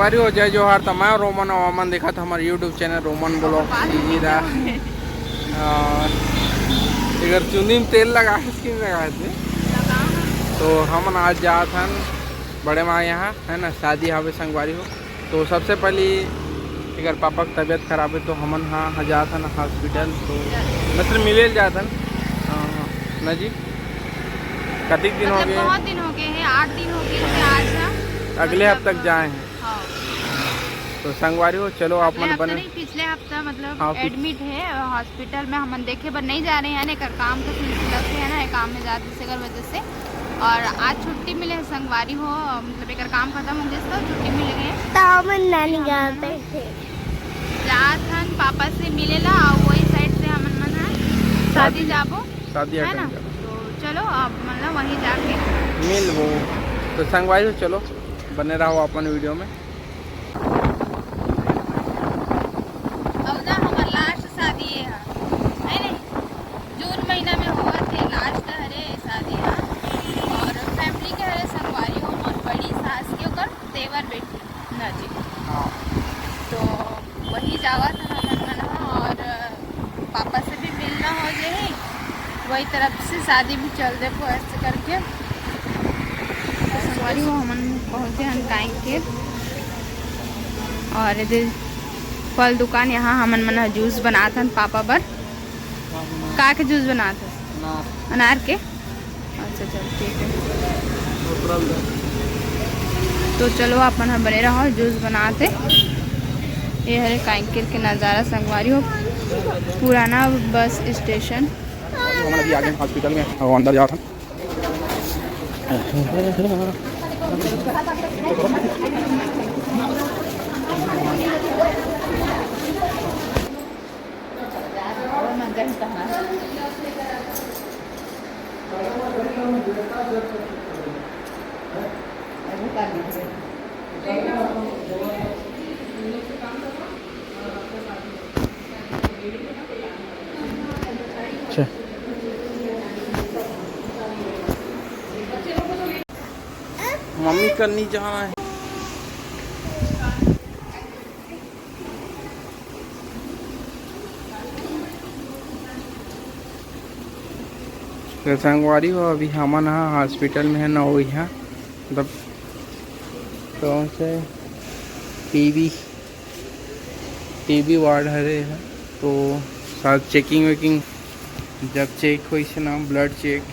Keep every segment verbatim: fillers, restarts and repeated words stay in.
अरे हो, जय जोहार। त मैं रोमन, अउ हमन देखत हमर YouTube चैनल रोमन ब्लॉग सीधा। अ, एकर चुंदी में तेल लगा है, स्किन लगा है। तो हमन आज जात हन बड़े माँ यहाँ, है ना, शादी हवे संगवारी हो। तो सबसे पहली एकर पापा के तबीयत खराब है, तो हमन हा, हा जात हन हॉस्पिटल, तो मतलब मिले ल जात हन। हाँ, हाँ। ना जी, कतिक दिन हो मतलब गए? बहुत दिन हो गए हैं, आठ दिन हो गए थे आज ना। अगले मतलब, हफ्ते तक जाए हैं। हाँ। तो संगवारी हो, चलो आप अगले मन हफ्ते बने। नहीं, पिछले हफ्ता मतलब हाँ, पिछ- एडमिट है हॉस्पिटल में। हमन देखे बर नहीं जा रहे हैं ना, एकर काम के सिलसिला से है ना, ये काम में जात, इसे कर वजह से। और आज छुट्टी मिले है संगवारी हो, मतलब एकर काम खत्म हो गया तो छुट्टी मिल गई। तो हमन नानी गाँव पे थे। जात हन पापा से मिले ला, और वही साइड से हमन मन है शादी शादी, जाबो, शादी है ना? अटेंड करना। तो चलो अब मतलब वहीं जाके मिलबो। तो संगवारी हो, चलो बने रहो अपन वीडियो में। अब ना हमर लास्ट शादी है, है नहीं? जून महीना में होवत हे, लास्ट हरे शादी हा। और फैमिली के हरे संगवारी हो, मोर बड़ी सास के ओकर देवर बेटी ना जी। हाँ। तो वही जावत हन हमन मन ह, और पापा से भी मिलना हो जाही, वही तरफ से शादी भी चल देबो ऐसे करके। तो संगवारी हो, हमन पहुँचे हन कांकेर, और एदे फल दुकान, यहाँ हमन मन ह जूस बनात हन पापा बर। का के जूस बनात हस? अनार। अनार के? अच्छा, चल ठीक है। तो चलो, अपन ह बने रहो, जूस बनाते। ये हरे कांकेर के नज़ारा संगवारी हो, पुराना बस स्टेशन। हमन अभी आगे हॉस्पिटल में, अब अंदर जात हन। अच्छा। मम्मी का नहीं जाना है। तो संगवारी हो, अभी हमन ह हॉस्पिटल में है ना, वही है मतलब कौन से टीबी, टीबी वार्ड हरे है, तो शायद चेकिंग वेकिंग, जब चेक होइस ना, ब्लड चेक,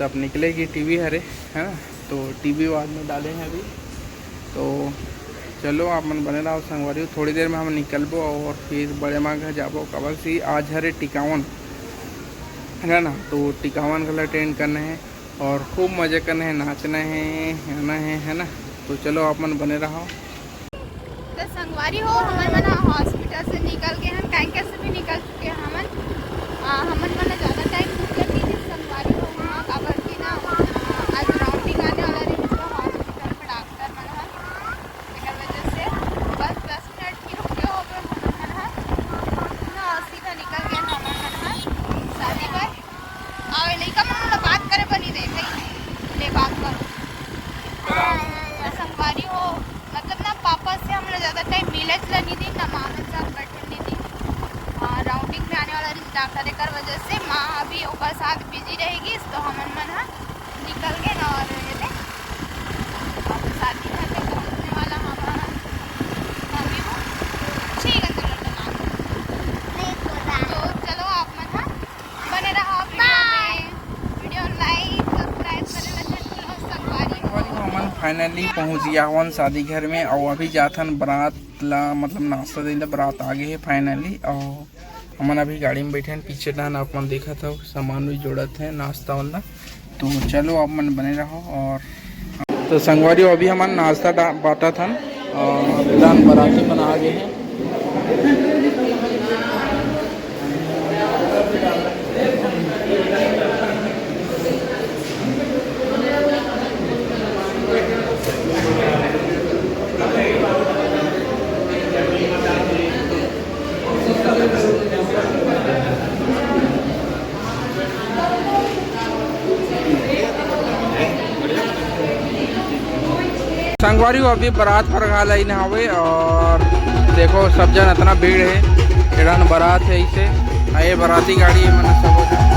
तब निकलेगी टीबी हरे, है ना? तो टीबी वार्ड में डाले हैं अभी। तो चलो, आप मन बने रहो संगवारी हो, थोड़ी देर में हम निकलबो और फिर बड़े माँ घर जाबो। काबर से आज हरे टिकावन, है ना? तो टिकावन घला अटेंड करना है और खूब मजे करना है, नाचना है, गाना है, है ना? तो चलो, आप मन बने रहो। तो संगवारी हो, हमन मन ह हॉस्पिटल से निकल के हम कांकेर से भी निकल चुके हैं हमन। आ, हमन मन ह ज़्यादा टाइम रुके नहीं थे संगवारी हो वहाँ, काबर कि ना, आ, आज राउंडिंग आने वाला रही, तो हॉस्पिटल में डॉक्टर मन ह, तेकर वजह से बस दस मिनट ही रुके हो, तो हमन मन ह ना सीधा निकल गए हमन मन ह शादी बर। अउ लइका मन ला बात करे बर नहीं दे, कहीं ले बात करो। तो संगवारी हो, मतलब ना पापा से हम लोग ज़्यादा टाइम मिले ला नहीं दी, ना मामा साथ बैठे नहीं दी। हाँ, राउंडिंग में आने वाला रही डॉक्टर, एकर वजह से माँ अभी ओकर साथ बिजी रहेगी, तो हमन मन ह निकल गए ना। और ये दे, अब शादी घर में पहुँचने वाला हमारा मम्मी को छः घंटे लड़का काम। तो चलो आप मन ह बने रहो वीडियो में। वीडियो like, subscribe करे ला मत भूलो संगवारी हो। हमन finally पहुंच गया हवन शादी घर में, और अभी जाथन बारात ला, मतलब नाश्ता दे ला। बारात आ गए है finally, और हमन अभी गाड़ी में बैठे हैं। पीछे डाहन आप मन देखत हो, सामान भी जोड़त है नाश्ता वाला। तो चलो, आप मन बने रहो। और तो संगवारी हो, अभी हमन नाश्ता डा-, बांटत हन और दान बराती मन आ गए हैं। संग पर अभी बारात पर घा लाइन हवे और देखो सब जन इतना भीड़ है, एड़न बारात है इसे, आ ये बाराती गाड़ी है, मन सब हो जाए।